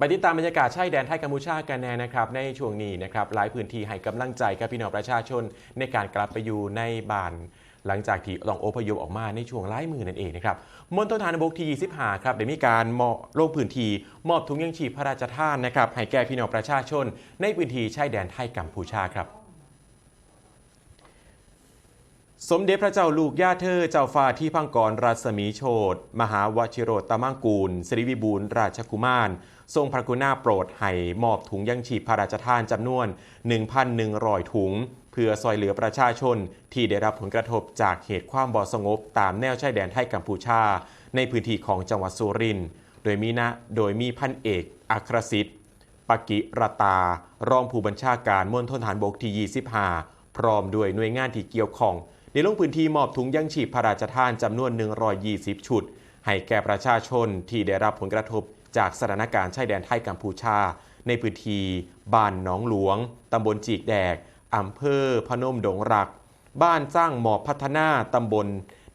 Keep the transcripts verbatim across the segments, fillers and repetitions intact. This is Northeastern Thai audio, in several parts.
ไปติดตามบรรยากาศชายแดนไทยกัมพูชากันแน่นะครับ ในช่วงนี้นะครับ หลายพื้นที่ให้กำลังใจกับพี่น้องประชาชนในการกลับไปอยู่ในบ้าน หลังจากที่ต้องอพยพออกมาในช่วงหลายมื้อนั่นเองนะครับ มณฑลทหารบกที่ ยี่สิบห้า ครับ ได้มีการมอบลงพื้นที่มอบถุงยังชีพพระราชทานนะครับ ให้แก่พี่น้องประชาชนในพื้นที่ชายแดนไทยกัมพูชาครับ สมเด็จพระเจ้าลูกย่าเธอเจ้าฟ้าทิพังกรรัศมีโชติ มหาวชิโรตมังกูล สิริวิบูลย์ราชกุมาร ทรงพระกรุณาโปรดให้มอบถุงยังชีพพระราชทานจำนวน หนึ่งพันหนึ่งร้อย ถุง เพื่อซอยเหลือประชาชนที่ได้รับผลกระทบจากเหตุความบ่สงบตามแนวชายแดนไทยกัมพูชา ในพื้นที่ของจังหวัดสุรินทร์ โดยมีนะ โดยมีพันเอกอัครสิทธิ์ ปกิรตา รองผู้บัญชาการมณฑลทหารบกที่ ยี่สิบห้า พร้อมด้วยหน่วยงานที่เกี่ยวข้อง ได้ลงพื้นที่มอบถุงยังชีพพระราชทานจำนวน หนึ่งร้อยยี่สิบ ชุด ให้แก่ประชาชนที่ได้รับผลกระทบจากสถานการณ์ชายแดนไทยกัมพูชา ในพื้นที่บ้านหนองหลวง ตำบลจีกแดก อำเภอพนมดงรัก บ้านสร้างหมอบพัฒนา ตำบล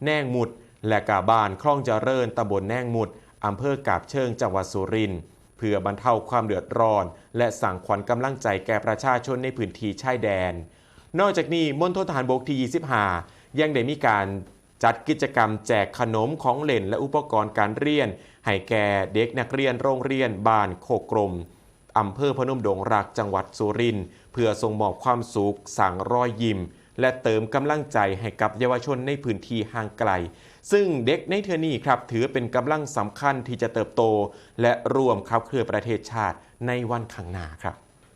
แนงมุด และกะบ้านคลองเจริญ ตำบลแนงมุด อำเภอกาบเชิง จังหวัดสุรินทร์ เพื่อบรรเทาความเดือดร้อน และสร้างขวัญกำลังใจแก่ประชาชนในพื้นที่ชายแดน นอกจากนี้มณฑลทหารบกที่ ยี่สิบห้า ยังได้มีการจัดกิจกรรมแจกขนมของเล่นและอุปกรณ์การเรียน ให้แก่เด็กนักเรียนโรงเรียนบ้านโคกกลม อำเภอพนมดงรัก จังหวัดสุรินทร์ เพื่อส่งมอบความสุข สร้างรอยยิ้ม และเติมกำลังใจให้กับเยาวชนในพื้นที่ห่างไกล ซึ่งเด็กในเทื่อนี้ครับ ถือเป็นกำลังสำคัญที่จะเติบโต และร่วมขับเคลื่อนประเทศชาติในวันข้างหน้าครับ